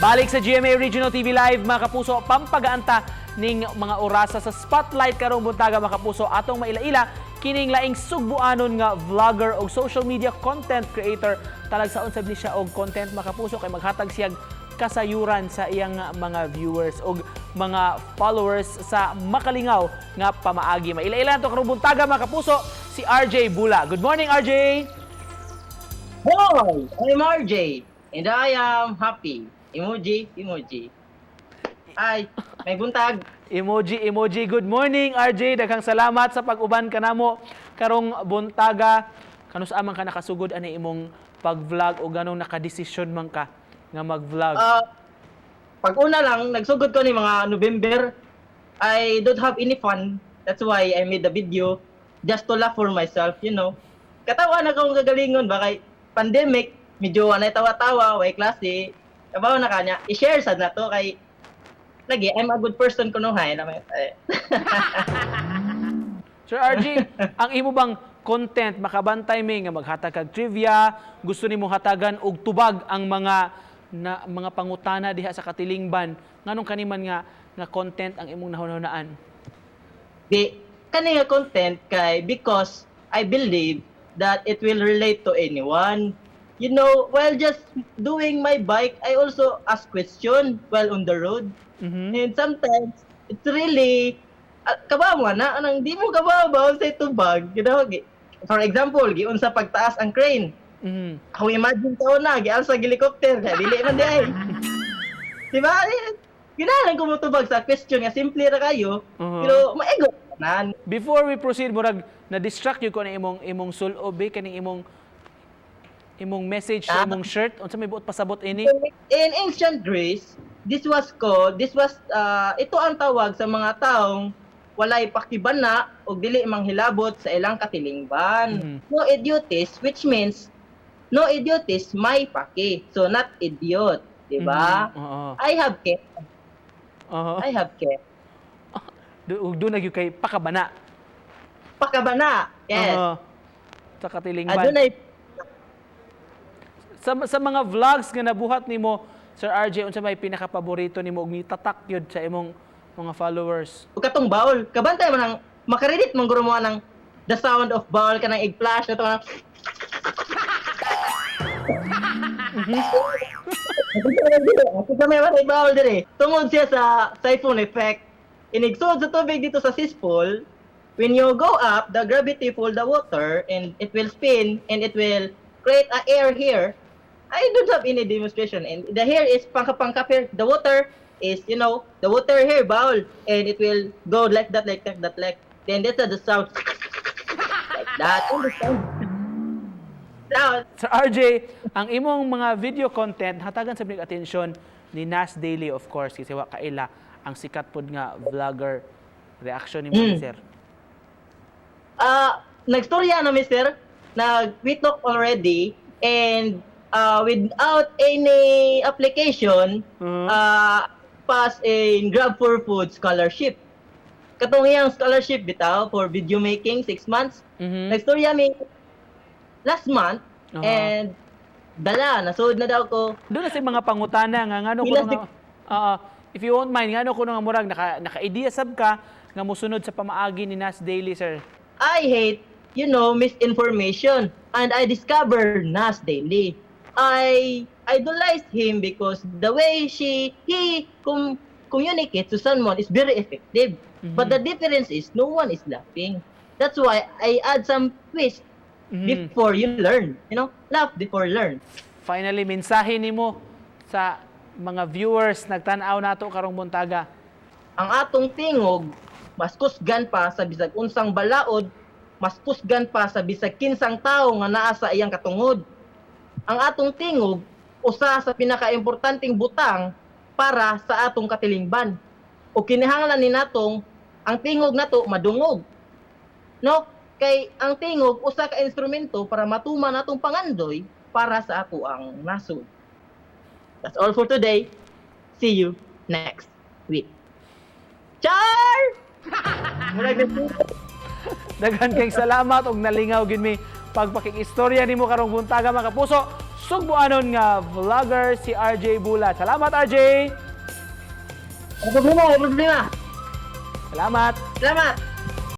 Balik sa GMA Regional TV Live, mga kapuso, pampagaanta ning mga orasa sa spotlight karong buntaga, mga kapuso, atong maila-ila kining laing sugbuanon nga vlogger o social media content creator. Talagsaon sab ni siya og content, mga kapuso, kay maghatag siya kasayuran sa iyang mga viewers og mga followers sa makalingaw nga pamaagi. Maila-ila to karong buntaga, mga kapuso, si RJ Bula. Good morning, RJ. Hi, I'm RJ and I am happy. Emoji, emoji. Ay, may buntag. Emoji, emoji. Good morning, RJ. Daghang salamat sa pag-uban kanamo karong buntaga. Kanus-a man ka nakasugod ani imong pag-vlog o ganong nakadesisyon man ka nga mag-vlog? Pag una lang, nagsugod ko ni mga November. I don't have any fun. That's why I made the video just to laugh for myself. Katawa na akong kagalingon ba kay pandemic, medyo anay tawa-tawa, way klase. Kabaw na kanya, i-share sad na to kay lagi I'm a good person kuno hay. Eh. Sir RJ, ang imo bang content makabantay mi nga maghatag kag trivia, gusto nimo hatagan og tubag ang mga na, mga pangutana diha sa katilingban? Nganong kaniman nga nga content ang imong nahunahunaan? Di kani nga content kay because I believe that it will relate to anyone. While just doing my bike, I also ask question while on the road. And sometimes it's really kabaw na anang di mo kabaw ba sa tubag. For example, giunsa pagtaas ang crane. Ako imagine tao na gialsa helicopter, kay dili man di ay. Di ba? Eh, ginalan ko mo tubag sa question nga simple ra kayo, pero maigo tanan. Before we proceed, murag na-distract gyud ko na imong imong sulob eh, kaning imong imong message sa imong shirt. Unsa may buot pasabot ini? In ancient Greece, this was called, this was, ito ang tawag sa mga taong walay pakibana o dili manghilabot sa ilang katilingban. No idiotes, which means no idiotes, may paki. So not idiot, di ba? Mhm. Oo. I have care. I have care. Ug duna gyud kay pakabana. Pakabana. Yes. Oo. Sa katilingban. Adunay Sa mga vlogs nga nabuhat nimo, Sir RJ, unsa may pinaka-paborito nimo ug nitatak gyud sa imong mga followers? Ug katong bowl, kabantay mo nang makarelate man guro mo nang the sound of bowl kanang ig-flash na to nang. Kita may mga bowl dire. Tungod siya sa siphon effect. Inigsuod sa tubig dito sa cesspool, when you go up, the gravity pull the water and it will spin and it will create a air here. I don't have any demonstration and the hair is pangka-pangka here. The water is, the water here bowl and it will go like that, like that, that, like. Then that's the sound. Like that. And the sound. Sound. Sir RJ, ang imong mga video content hatagan sa big attention ni Nas Daily, of course, kasi wa kaila ang sikat pod nga vlogger. Reaction nimo, sir? Nagstorya na, mister. Nag we talk already and without any application, pass in Grab for Food scholarship. Katong iyang scholarship bitaw for video making, 6 months. Nagstorya mi last month and dala nasud na daw ko. Duna say mga pangutana nga ngano kuno nga. Oo. If you won't mind, ngano kuno nga murag naka naka-idea sab ka nga mosunod sa pamaagi ni Nas Daily, sir? I hate misinformation. And I discovered Nas Daily. I idolize him because the way she he communicates to someone is very effective. But the difference is no one is laughing. That's why I add some twist before you learn. Laugh before learn. Finally, mensahe nimo sa mga viewers nagtan-aw nato karong buntaga. Ang atong tingog mas kusgan pa sa bisag unsang balaod, mas kusgan pa sa bisag kinsang tawo nga naa sa iyang katungod. Ang atong tingog usa sa pinakaimportanteng butang para sa atong katilingban. O kinahanglan ni natong ang tingog nato madungog. No? Kay ang tingog usa ka instrumento para matuman natong pangandoy para sa ato ang nasod. That's all for today. See you next week. Char! Murag na. Daghan kay salamat og nalingaw gid mi pagpakig-istorya nimo karong buntaga, mga kapuso. sugbuanon nga vlogger, si RJ Bulat. Salamat, RJ! Wala problema, wala problema. Salamat! Salamat.